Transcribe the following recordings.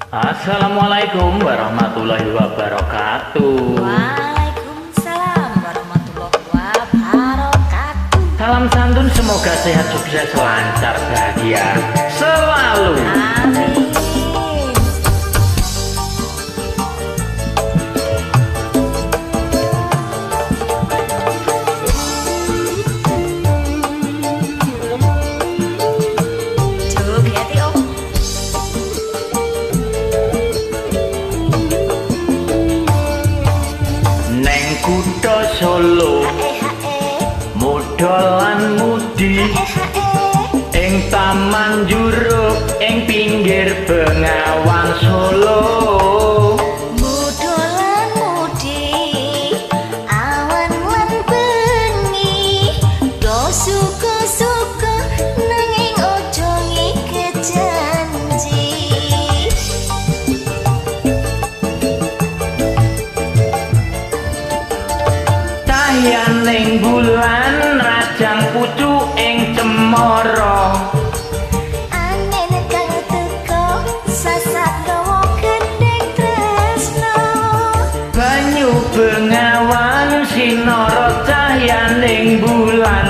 Assalamualaikum warahmatullahi wabarakatuh. Waalaikumsalam warahmatullahi wabarakatuh. Salam santun, semoga sehat, sukses, lancar, bahagia selalu. Amin. Joget Om. Neng kutha Solo, mudha lan mudi, ing Taman Jurug, ing pinggir Bengawan Solo. Mudha lan mudi, awan lan bengi, do suka-suka nanging aja ngiket janji. Cahyaning bulan rajang pucuk ing cemara. Angin kang teka sasat gawa gendheng tresno. Banyu Bengawan sinara cahyaning bulan.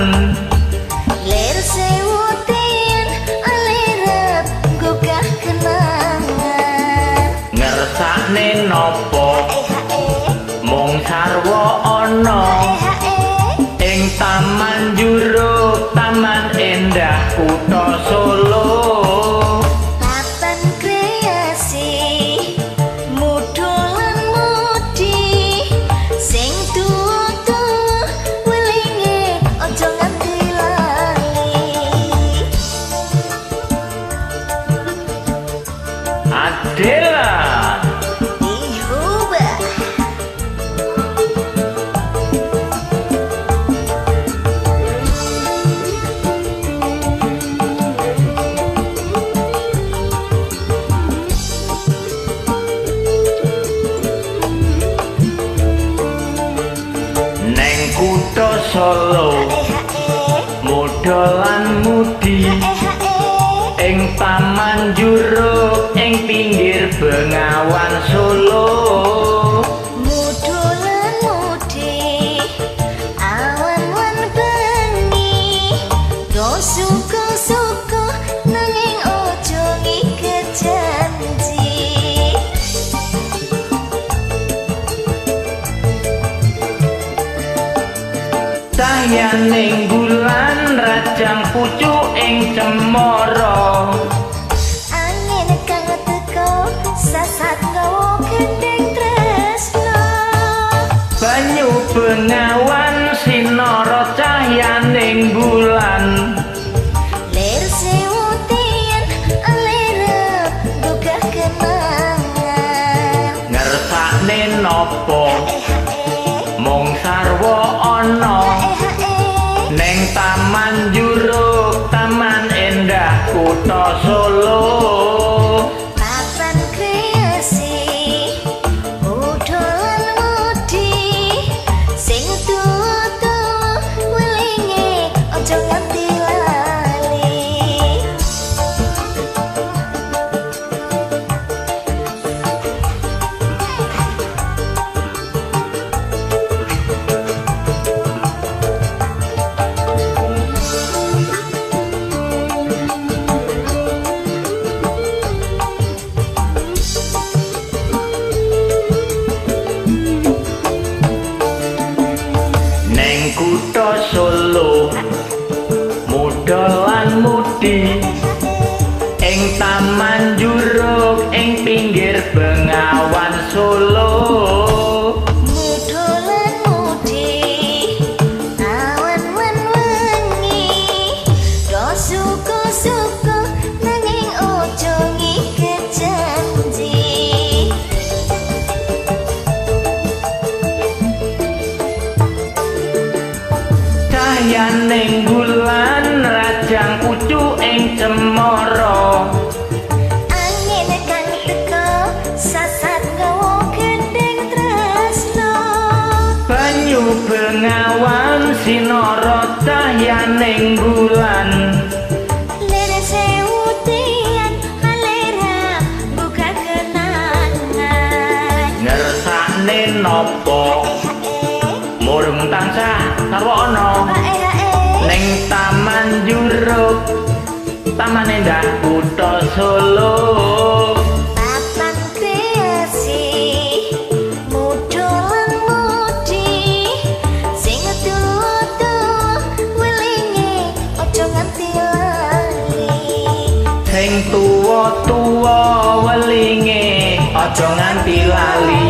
Lir sewu tiyan alirep gugah kenangan. Ngersakne napa mung sarwa ana ing Taman Jurug, Taman Endah Kutha Solo. Papan kreasi mudha lan mudi, sing tuwa-tuwa welinge aja nganti lali. Adela. Ihuba. Neng kutha Solo, mudha lan mudi, ing Taman Jurug, ing pinggir Bengawan Solo. Mudha lan mudi, awan lan bengi, do suka-suka nanging aja ngiket janji. Cahyaning bulan rajang pucuk ing cemara. Angin kang teka sasat gawa gendheng tresno. Banyu Bengawan sinara cahyaning bulan. Lir sewu tiyan alirep gugah kenangan. Ngersakne napa mung sarwa ana neng Taman Jurug, Taman Endah Kutha Solo. Papan kreasi mudha lan mudi, sing tuwa-tuwa welinge aja nganti lali. Neng kutha Solo, mudha lan mudi, ing Taman Jurug, ing pinggir Bengawan Solo. Mudha lan mudi, awan lan wengi, do suka-suka nanging aja ngiket janji. Cahyaning bulan rajang pucuk ing nopo murung tansah sarwa ana ning Taman Juruk, Taman Endah Kutha Solo. Papan kreasi muda lan mudi, sing tuwa-tuwa welinge aja nganti lali. Sing tuwa-tuwa welinge aja nganti lali.